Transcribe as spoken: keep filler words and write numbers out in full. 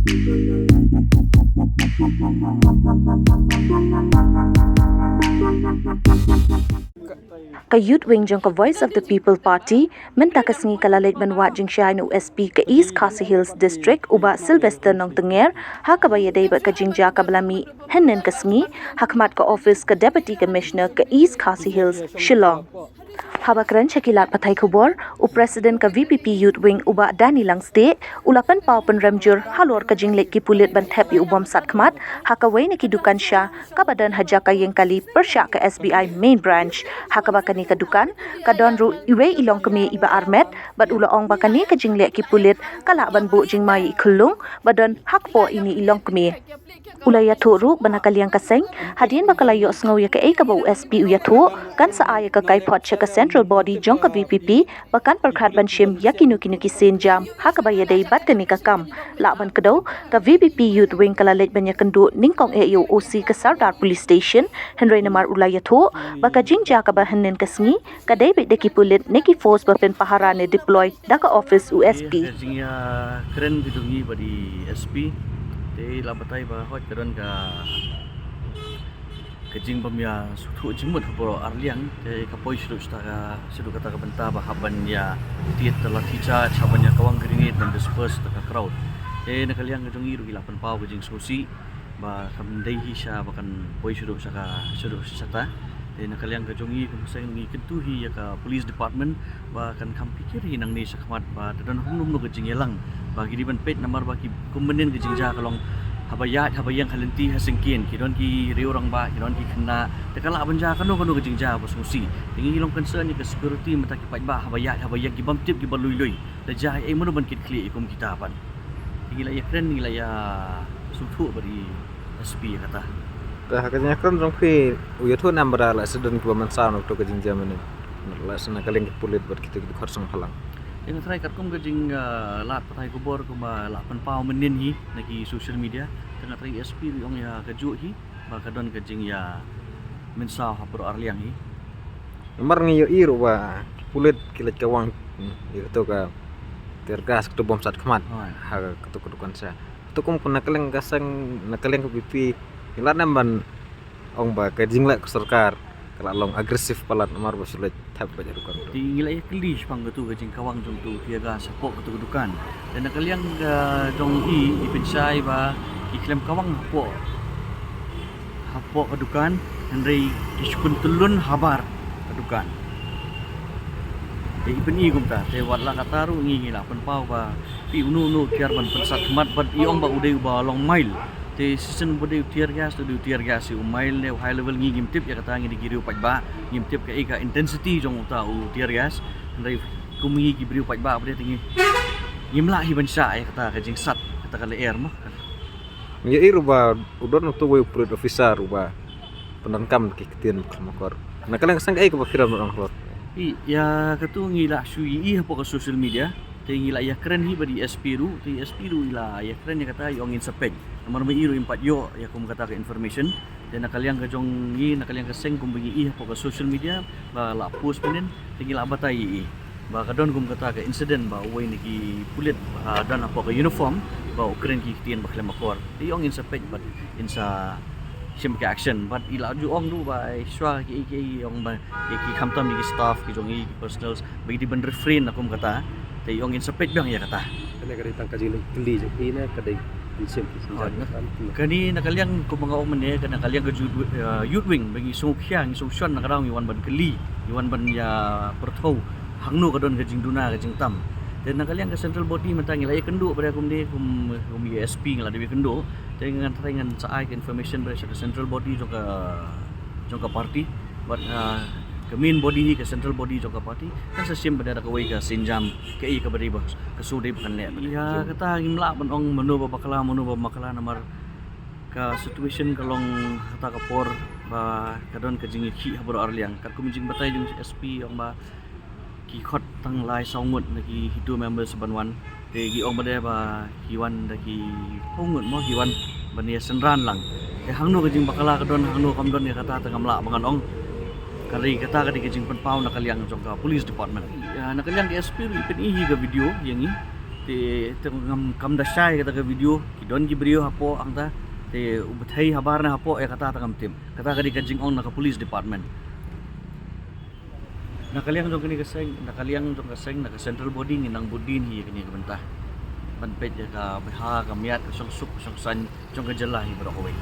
Ka Youth Wing jong ka Voice of the People Party mynta ka sngi ka la leit ban wad jingshai na u S P ka East Khasi Hills District, u Bah Sylvester Nongtnger, ha kaba ïadei bad ka jingjia kaba la mih hynnin ka sngi ha khmat ka office ka Deputy Commissioner ka East Khasi Hills, Shillong. Haba kren sha ki lad pathai khubor, u President ka V P P Youth Wing, u Bah Danny Langstieh, u la pynpaw pynrem jur halor ka jingleit ki pulit ban thep ïa u bom sat khmat ha kawei na ki dukan sha kaba don ha jaka ïing kali pyrshah ka S B I Main Branch. Ha kaba kane ka dukan ka don ruh iwei i longkmie iba armet, bad u la ong ba kane ka jingleh ki pulit ka lah ban buh jingma ïa i khyllung ba don ha kpoh ine i longkmie. U la ïathuh ruh ba na ka liang ka seng, hadien ba ka la ïohsngew ïa kaei kaba u S P u ïathuh, kan sa ai ïa ka kaiphod sha ka Central Body jong ka V P P ba kan pyrkhat ban shim ïa kino kino ki sienjam ha kaba ïadei bad kane ka kam. Lah ban kdew, ka V P P Youth Wing ka la leit ban ïakynduh nyngkong eh ïa u O C ka Sardar Police Station, hynrei namar u la ïathuh ba ka jingjia kaba hynnin ka sngi ka dei beit da ki pulit ne ki force ba pynpahara ne deploy da ka office u S P. Ka jingïakren ka jong ngi bad i S P te la batai ba hooid ka don ka, ka jingbym ïasngewthuh jingmut ha baroh arliang, te ka poi shaduh shata ka, shaduh kata ka bynta ba hap ban ïa tied da lathi charge, hap ban ïa kawang grenade ban disperse da ka crowd. Te na ka liang ka jong ngi ruh ngi la pynpaw ka jingsngewsih ba kam dei hi sha ba kan poi shaduh sha ka, shaduh shata. Te na ka liang ka jong ngi kum ka seng ngi kyntu hi ïa ka police department ba kan kham phikir hi nangne shakhmat ba te don kumno kumno ka jingïalang ba ki dei ban peit, namar ba ki kum mynnin ka jingjia ka long haba ïaid haba ïeng ha lynti ha syngkien, ki don ki riew rangbah, ki don ki khynnah, te ka lah ban jia kano kano ka jingjia ba sngewsih. Te ngi long concern ïa ka security mynta ki paidbah haba ïaid haba ïeng ki bym tip ki ba lui lui. Te jia ei mano ban kit khlieh ïa kum kita pat. Ngi la ïakren, ngi la ïasngewthuh bad i S P ïa kata. Te ha ka jingïakren jong phi u ïathuh ne em ba la sdang kiba mynsaw na kato ka jingjia mynnin, la sdang na ka liang ki pulit bad kita ki dkhot sngewbha lang? Te nga tharai katkum ka jing, ah, lad pathai khubor kumba la pynpaw mynnin hi na ki social media, te nga tharai i S P ruh i ong ïa kajuh hi ba ka don ka jingïamynsaw ha baroh arliang hi. Namar ngi ïohi ruh ba ki pulit ki leit kawang, hmm, ïa kato ka tear gas, kato bom sat khmat. Hooid. Ha kato ka dukan sha. Kato kum na ka liang ka seng, na ka liang ka V P P, ngi lah ne em ban ong ba ka jingleh ka sorkar ka la long aggressive palat namar ba shu leit thep beit ha dukan ruh? Te ngi la ïakylli shaphang kato ka jingkawang jong kato tear gas hapoh kato ka dukan. Te na ka liang ka jong i, i pynshai ba ki khlem kawang hapoh, hapoh ka dukan, hynrei ki shu pyntyllun habar ka dukan. Te i pyni kumta, te wat la katta ruh ngi, ngi la pynpaw ba phi uno uno u tiar ban pynsat khmat bad i ong ba u dei uba long mild. Te shisien ba dei u tear gas, te u dei u tear gas ïa u mild ne u high level ngi ngim tip ïa kata, ngi dei ki riew paidbah, ngim tip kaei ka intensity jong uta u tear gas. Hynrei kum ngi ki briew paidbah ba dei te ngi, ngim lah hi ban shah ïa kata ka jingsat, kata ka lyer mo. Ngi ïohi ruh ba u don uto uwei u parade officer uba pyndonkam da ki ktien ba khlem akor. Na ka liang ka seng kaei kaba phi ruh ban ong halor? I, ïa kato ngi la shu ïohi hapoh ka social media. Te ngi la ïakren hi bad i S P ruh, te i S P ruh i la ïakren ïa kata, i ong in sa peit. Namar ma i ruh im pat ïoh ïa kum kata ka information. Te na ka liang ka jong ngi, na ka liang ka seng kumba ngi ïohi hapoh ka social media ba la post mynnin, te ngi la batai ïa i ba ka don kum kata ka incident ba uwei na ki pulit, ah, don hapoh ka uniform ba u kren ki ktien ba khlem akor. Te i ong in sa peit bad in sa shim ka action, bad i la ju ong ruh ba i shuwa ki, ki, i ong ba ïa ki khamtam ïa ki staff ki jong i, ki personals, ba i dei ban refrain na kum kata. Te i ong in sa peit biang ïa kata. Kane ka dei tang ka jingleit kylli jong i ne ka dei Hooid, na, kane na ka liang kumba nga ong mynne, kane na ka liang ka youth, eh, youth wing, ba ngi sngewkhia, ngi sngewshon na ka daw ngi wan ban kylli, ngi wan ban ïa pyrthew hangno ka don ka jingduna ka jingtam. Te na ka liang ka central body mynta ngi la ïakynduh bad kumne kum, kum ïa S P ngi la dep ïakynduh. Te ngan try ngan sa ai ka information bad sha ka central body jong ka, jong ka party. Bad, ah, ka main body hi, ka central body jong ka party kan sa shim bad da kawei ka sienjam kaei kaba dei ba ka shu dei ba kan leh. Ïa kata ngim lah ban ong mano ba bakla mano ba bakla namar ka situation ka long kata ka por ba ka don ka jingïakhih ha baroh arliang. Katkum jingbatai jong S P ong ba ki khot tang lai saw ngut na ki HITO members ban wan. Te ki ong ba dei ba ki wan da ki phew ngut mo ki wan ban ïa synran lang. Te hangno ka jingbakla ka don, hangno kam don ïa kata te ngam lah ba ngan ong. Ka dei kata ka dei ka jingpynpaw na ka liang jong ka police department. Ïa, na ka liang ka S P ruh i pyni hi ka video ïa ngi. Te, te ngam kam da shai kata ka video, ki don ki briew hapoh hangta, te u bthei habar na hapoh ïa kata te ngam tip. Kata ka dei ka jingong na ka police department. Na ka liang jong kane ka seng, na ka liang jong ka seng, na ka central body ngin nang bud dien hi ïa kane ka bynta. Ban peit ïa ka bha ka miat ka shongsuk ka shongsaiñ jong ka jylla hi baroh kawei.